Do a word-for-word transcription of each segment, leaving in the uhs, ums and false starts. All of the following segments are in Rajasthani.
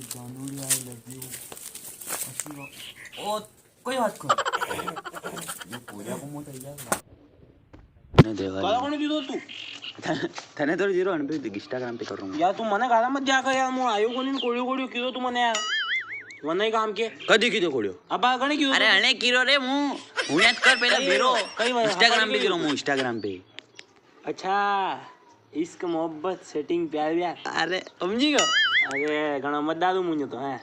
जानूरी, I love you। अच्छी बात। ओ, कोई बात को। ये पूजा को मत आई जा। ने देवा काला कोनी कीधो तू? थने तो जीरो अनपी Instagram पे कर रहा हूँ। यार, तू मने गाला मत दिया कर यार, मु आयो कोनी, कोड़ियो कोड़ियो कीधो तू मने यार। वना ही काम के। कदी कीधो कोड़ियो? अब आ कने कीधो अरे, तू? अने कीरो रे, मु हुण्यात कर पहला कई बेरो। कई बात, Instagram पे कीरो मु, Instagram पे। अच्छा, इश्क, मोहब्बत, सेटिंग, प्यार व्यार। अरे, समझी गयो? अरे, घणा मत डालू मुझे तो, हैं।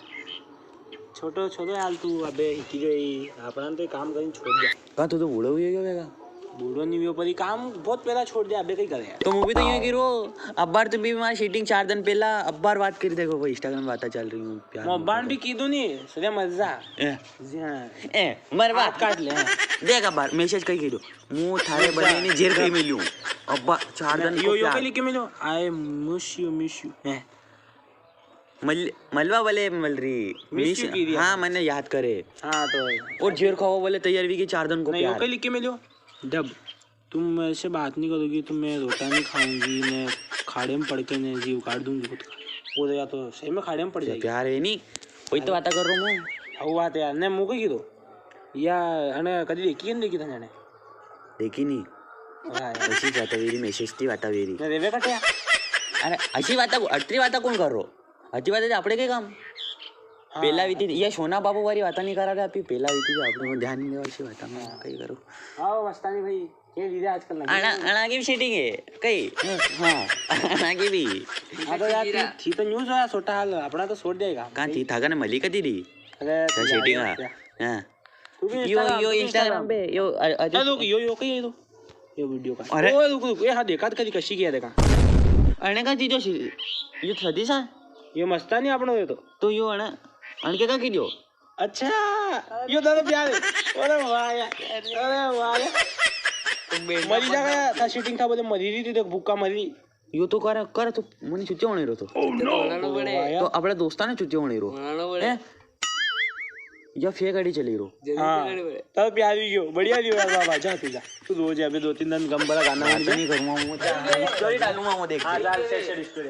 छोटो, छोटो हाल तू अबे हिकी गई, अपना तो काम करीन छोड़ दिया। का तू तो बूढ़ो हुई गयो वेगा? बूढ़ो नी हुयो, पर ये काम बहुत पहला छोड़ दिया, अबे कई करे यार। तो मु भी तो यूं कीरो, अबार तू भी मारी सेटिंग चार दिन पहला, अबार बात करी देखो, कोई Instagram बात चल रही हूँ, प्यार मु अबार भी कीधो नी, सदा मजा। ए। जी हाँ। ए, मरवा। हाथ काट ले, हाँ। देख अबार, message कई कीरो। मु थारे बने नी जेर कई मिलूं। अब्बा, चार दिन यो, को यो प्यार। के लिखे मिलो, I miss you, miss you। हैं। मल-, मलवा वाले मल रही। Miss you की रही है। हाँ, मने याद करे। हाँ, तो और जेर खावा वाले तैयार भी की चार दिन को नहीं, यो प्यार। के लिखे मिलो, जब तुम मेरे से बात नहीं करोगी तो मैं रोटा नहीं खाऊंगी, मैं खाड़े में पड़ के ने जीव काट दूंगी खुद का। वो तो या तो सही में खाड़े में पड़ जाएगी। प्यार है नी, वही तो बात कर रहा हूँ मैं। हाँ, वो बात है यार, ने मुँह की दो। या, अने कदी देखी के नी देखी तने? देखी नी। हाँ यार। अशी बात वेरी, message ती बात वेरी। ने रेवे कटे यार। अरे, अशी बात, अतरी बात कौन कर रो? अच्छी बात है, आपड़े के काम। हाँ। पेला वीती, या सोना बाबू वाली बात नहीं करा रहे, आप ही पेला वीती, तो आपने ध्यान नहीं देवा, अशी बात में कई करो। हाँ, मस्तानी भाई, के वीरे आजकल लगे अणा, अणा की भी सेटिंग है, कई? हाँ, अणा की भी। हाँ, तो यार, थी, थी तो news होया, छोटा हाल, अपना तो छोड़ देगा। कहाँ थी? थाका ने मली कदी दी? अरे, तो सेटिंग है। हाँ। तू भी यो, Instagram, यो तू भी Instagram Instagram। पे, यो, अ-, अ-, ए, रुक, यो, यो, कई है तो? यो video का। अरे। ओ, रुक, रुक, ए, हाँ, देखा तो कदी कशी किया देखा। अने का चीजो सी, यो सदी सा? यो मस्तानी आपणो यो तो। तो यो अने, अनके का कीधो? अच्छा, यो दादा प्यार है। अरे वाह यार, अरे वाह यार। मरी जागा था, सेटिंग था, बोले मरी रही थी, देख भूखा मरी। यो तो कर, कर तो मने चुतिया होने रो तो। Oh no! तो अपने दोस्तां ने चुतिया होने रो। हैं? या फेक आईडी चली रो। हाँ। तब प्यार भी क्यों? बढ़िया दियो यार बाबा, जा तू जा। तू रोज अबे दो तीन दिन गम भरा गाना बात नहीं करूँगा वो। स्टोरी डालूँगा वो देख के। हाँ, डाल, शेयर, शेयर स्टोरी।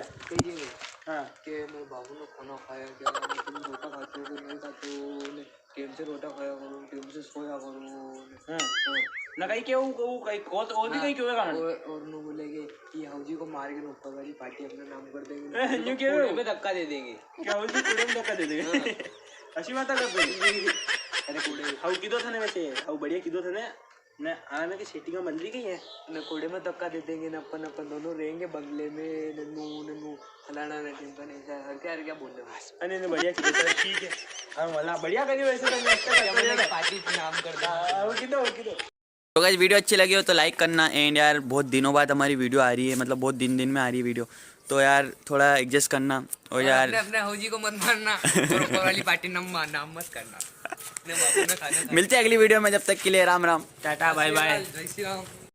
हाँ। के मेरे बाबू ने खाना खाया क्या? तुम रोटा खाते हो कि नहीं खाते हो? टेम से रोटा खाया करो, टेम से सोया करो। हाँ। हाँ। ना कहीं के वो, वो कहीं और, और भी हाँ, कहीं क्यों है गाना? और, और नु बोलेगे कि हाऊ जी को मार के ऊपर वाली पार्टी अपना नाम कर देंगे। न्यू के कूड़े में धक्का दे देंगे। क्या हाऊ जी कूड़े में धक्का दे देंगे? हाँ। अच्छी बात है कर देंगे। अरे कूड़े। हाऊ किदो था ने वैसे? हाऊ बढ़िया किदो था ने? ने आने की सेटिंग बन रही गई है। ने कोड़े में धक्का दे देंगे, ने अपन, अपन दोनों रहेंगे बंगले में, ने नू, ने नू, फलाना, ने ढिमकाना, ऐसा हर क्या, हर क्या बोल रहे हो। अरे, ने बढ़िया किया सर, ठीक है। हाँ, वाला बढ़िया करियो वैसे तो, मैं अच्छा क्या बोल रहे हो? पार्टी नाम कर दो। हाँ, वो किधर, वो किधर? तो गाइस, वीडियो अच्छी लगी हो तो लाइक करना। एंड यार, बहुत दिनों बाद हमारी वीडियो आ रही है, मतलब बहुत दिन दिन में आ रही है वीडियो, तो यार थोड़ा एडजस्ट करना। और और यार अपने, अपने हाऊ जी को मत मारना, और ऊपर वाली पार्टी नाम, नाम मत करना। अपने बाबू ने खाना खाया। मिलते हैं अगली वीडियो में, जब तक के लिए राम राम, टाटा, बाय बाय। जय श्री राम।